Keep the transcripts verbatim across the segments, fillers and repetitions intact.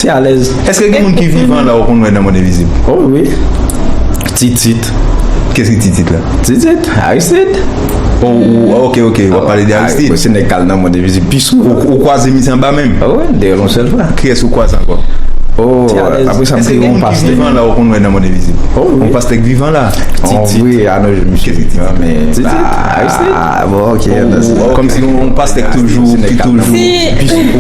Ti alèz. Èske gen moun ki vivan la ou konn wè nan mond envizib? Oh wi. Titit. Kiyès ki Titit la? Titit, Aristid. Oh, ou, ok, ok, w ap pale de Aristid. Se nèg k al nan mond envizib pi sou. Ou, ou kwaze misye anba menm? Ah wi, dèyè l yon sèl fwa. Kiyès ou kwaze ankò? Oh, apre sa m te yon pastè. Èske gen moun ki vivan la ou konn wè nan mond envizib? Oh wi. Yon pastè k vivan la? Titit. Ah non, misye vivan, men Titit, Aristid. Ah bon, ok. Kòmsi yon pastè k toujou, ki toujou, ki toujou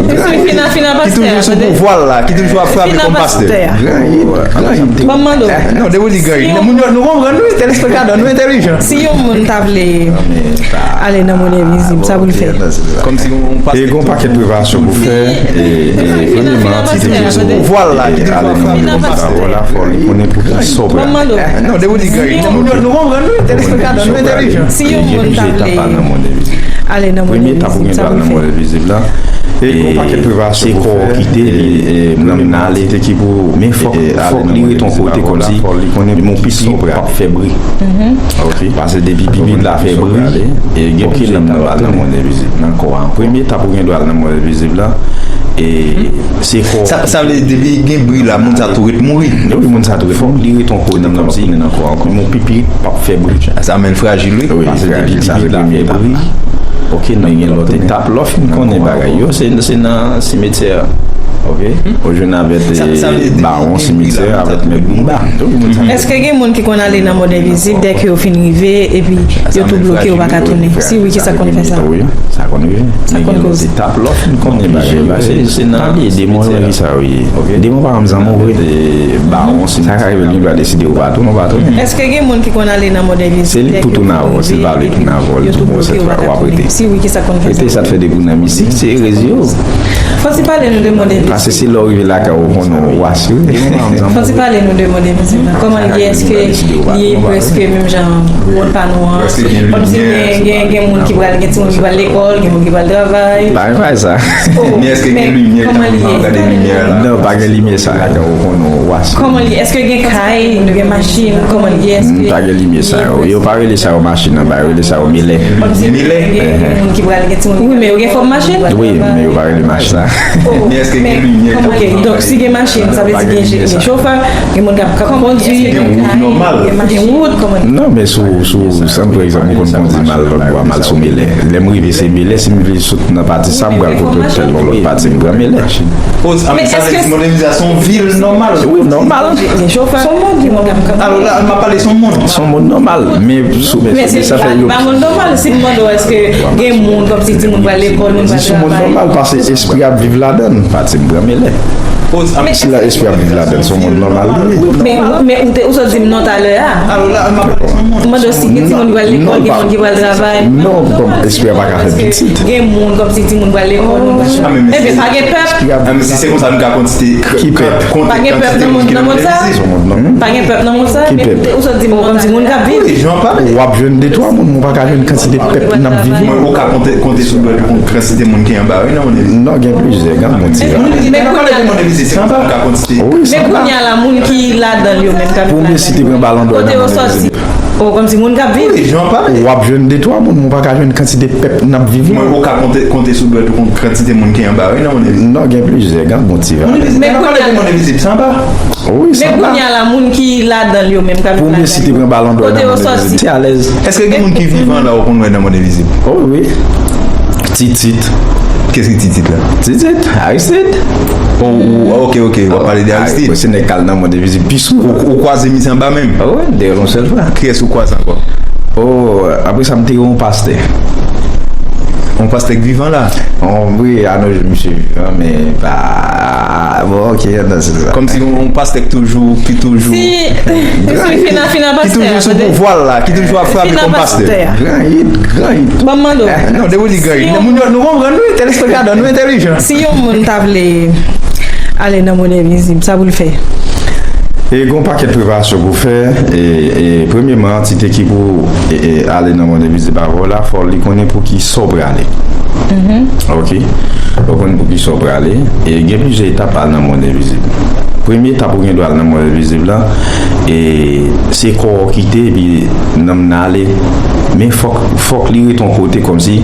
sou pouvwa l la, ki toujou ap frape kòm pastè. Gran id, gran id. Ban m mande w. Non, depi w di gran id. Moun yo, nou konprann, nou, telespektatè, nou entèlijan. Si yon moun ta vle ale nan mond envizib, sa pou l fè? Kòmsi yon pastè. E gon pakèt preparasyon pou fè. E, e, premyèman, ti te sou pouvwa l la, ki toujou ap frape kòm pastè. Fò li konnen pou ki sòt. Ban m mande w. Non, depi w di gran id. Moun yo, nou konprann, nou, telespektatè, nou entèlijan. Si yon moun ta vle ale nan mond envizib, sa pou l fè? Premye etap pou gen dwa al nan mond envizib la. E gon pakèt preparasyon pou fè. Se kò w kite, e, e, nanm nan ale. Men fòk, fòk li ret yon kote kòmsi, men yon pipi p ap fè bri. Paske depi pipi la fè bri, e gen plizyè etap al nan mond envizib, nan kò a ankò. Premye etap ou gen dwa al nan mond envizib la, e se kò. Sa, sa vle di depi gen bri la, moun sa tou ret mouri. Wi, moun sa tou ret mouri. Fòk li ret yon kote kòmsi, men yon pipi p ap fè bri. Sa menm frajil, wi. Paske depi pipi la fè bri, ok, men gen lòt etap. Lè w fin konnen bagay yo, se, se nan simetyè. Ok? Ou jwenn avèk, e, bawon simetyè avèk mèt boumba. Èske gen moun ki konn ale nan mond envizib dèke yo fin rive epi yo tou bloke, yo pa ka tounen? Si wi, kisa k konn fè sa? Wi, sa konn rive. Sa konn koze. Lè w fin konnen bagay yo, se, se nan, pa bliye, demon yo, ki sa yo ye? Demon pa janm zanmi w vre. Bawon simetyè. Sa ka rive l gen dwa deside ou pa tounen, ou pa tounen. Èske gen moun ki konn ale nan mond envizib dèke yo fin rive epi yo tou bloke, yo pa ka tounen? Si wi, kisa k konn fè sa? Rete, sa t fè depi w nan mistik, se erezi yo. Fò ti pale nou de mond envizib. Paske se lè w rive lakay ou konnen w asire. Fò ti pale nou de mond envizib la. Kòman l ye? Èske li prèske menm jan mond pa nou an? Kòmsi gen, gen, gen moun ki pral, gen timoun ki pral lekòl, gen moun ki pral travay. Pa gen bagay sa. Men èske gen limyè? Kòman l ye? Non, pa gen limyè sa lakay ou konnen w asire. Kòman l ye? Èske gen kay, gen machin? Kòman l ye? Èske pa gen limyè sa yo. Yo pa rele sa yo machin anba, yo rele sa yo milè. Milè? Gen moun ki pral gen timoun. Wi, men yo gen fòm machin? Wi, men yo pa rele machin sa. Men èske gen limyè? Ok, donk si gen machin, sa vle di gen, gen chofè, gen moun k ap, k ap kondwi, gen wout nòmal. Gen wout, kòman? Non, men sou, sou, si pa egzanp, m konn kondwi m al lòt bò a, m al sou milè. Lè m rive se milè, si m vle sot nan pati sa, m pral kote otèl nan lòt pati, m pran milè. Men èske se yon vil nòmal? Wi, nòmal. Gen chofè, gen moun k ap, k ap. Alò la, m ap pale se yon mond. Se yon mond nòmal, men sou, men se sa fè yo. Pa mond nòmal, si m mande w èske gen moun, kòmsi timoun pral lekòl, moun pral travay. Di se yon mond nòmal, paske espri ap viv ladan l. Pati m pran milè. Si la espri ap viv ladan l, se yon mond nòmal li ye. Men, men ou te, ou sot di m non talè a. Alò la, m ap pale se yon mond. M mande w si gen timoun ki pral lekòl, gen moun ki pral travay. Non, bon, espri a pa ka fè pitit. Gen moun, kòmsi timoun pral lekòl, moun pral travay. Enben, pa gen pèp. Ah, men si se konsa, nou ka konn Ki pèp? Pa gen pèp nan mond, nan mond sa? Pa gen pèp nan mond sa? Ki pèp? Ou sot di m, kòmsi moun k ap viv. Wi, jan w ap pale. W ap jwenn de twa moun, men w pa ka jwenn kantite pèp n ap viv yo. Ou ka konte, konte sou dwèt ou kantite moun ki anba, wi, nan mond envizib. Non, gen plizyè, gen bon ti jan. Men kounye a, men kounye a la, moun ki ladan l yo menm k ap viv ladan l. Premye site pran balon dò nan mond envizib. Oh, kòmsi moun k ap viv. Wi, jan w ap pale. W ap jwenn de twa moun, men w pa ka jwenn kantite pèp n ap viv yo. Ou ka konte, konte sou dwèt ou kantite moun ki anba, wi, nan mond envizib. Non, gen plizyè, gen bon ti jan. Men kounye a, wi, men kounye a la, moun ki ladan l yo menm k ap viv ladan l. Premye site pran balon dò nan mond envizib. Ti alèz. Èske gen moun ki vivan la ou konn wè nan mond envizib? Oh wi. Titit. Kiyès ki Titit la? Titit, Aristid. Oh, ou, ok, ok, w ap pale de Aristid. Se nèg k al nan mond envizib pi sou. Ou, ou kwaze misye anba menm? Ah wi, dèyè l yon sèl fwa. Kiyès ou kwaze ankò? Oh, apre sa, m te yon pastè. Yon pastè k vivan la? Oh, wi, a non, misye vivan, men pa, bon, ok, non, se sa. Kòmsi yon, yon pastè k toujou, ki toujou. Si, si, fina, fina pastè a, ki toujou sou pouvwa l la, ki toujou ap frape kòm pastè. Gran id, gran id. Ban m mande w. Non, depi w di gran id. Moun yo, nou konprann, wi, telespektatè, nou entèlijan. Si yon moun ta vle ale nan mond envizib, sa pou l fè? E gon pakèt preparasyon pou fè. E, e, premyèman, ti te ki pou, e, e, ale nan mond envizib avè w la, fò li konnen pou ki sa w prale. Ok? Fò konnen pou ki sa w prale. E gen plizyè etap al nan mond envizib. Premye etap ou gen dwa al nan mond envizib la, e se kò w kite, epi nanm nan ale. Men fòk, fòk li ret yon kote kòmsi,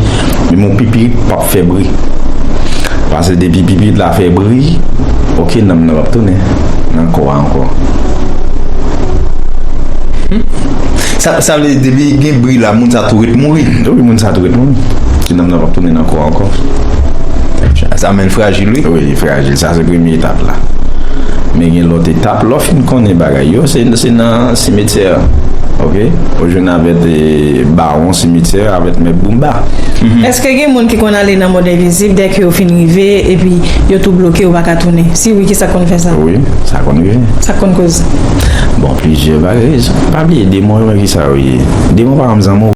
men yon pipi p ap fè bri. Paske depi pipit la fè bri, oke, nanm nan p ap tounen nan kò a ankò. Sa, sa vle di, depi gen bri la, moun sa tou ret mouri. Wi, moun sa tou ret mouri. Ti nanm nan p ap tounen nan kò a ankò. Sa menm frajil, wi. Wi, li frajil. Sa se premye etap la. Men gen lòt etap. Lè w fin konnen bagay yo, se, se nan simetyè. Oke? Ou jwenn avèk, eh, bawon simetyè, avèk mèt boumba. Èske gen moun ki konn ale nan mond envizib dèke yo fin rive epi yo tou bloke, yo pa ka tounen? Si wi, kisa k konn fè sa? Wi, sa konn rive. Sa k konn koz? Bon, plizyè bagay. Pa bliye, demon yo, men kisa yo ye. Demon pa janm zanmi w.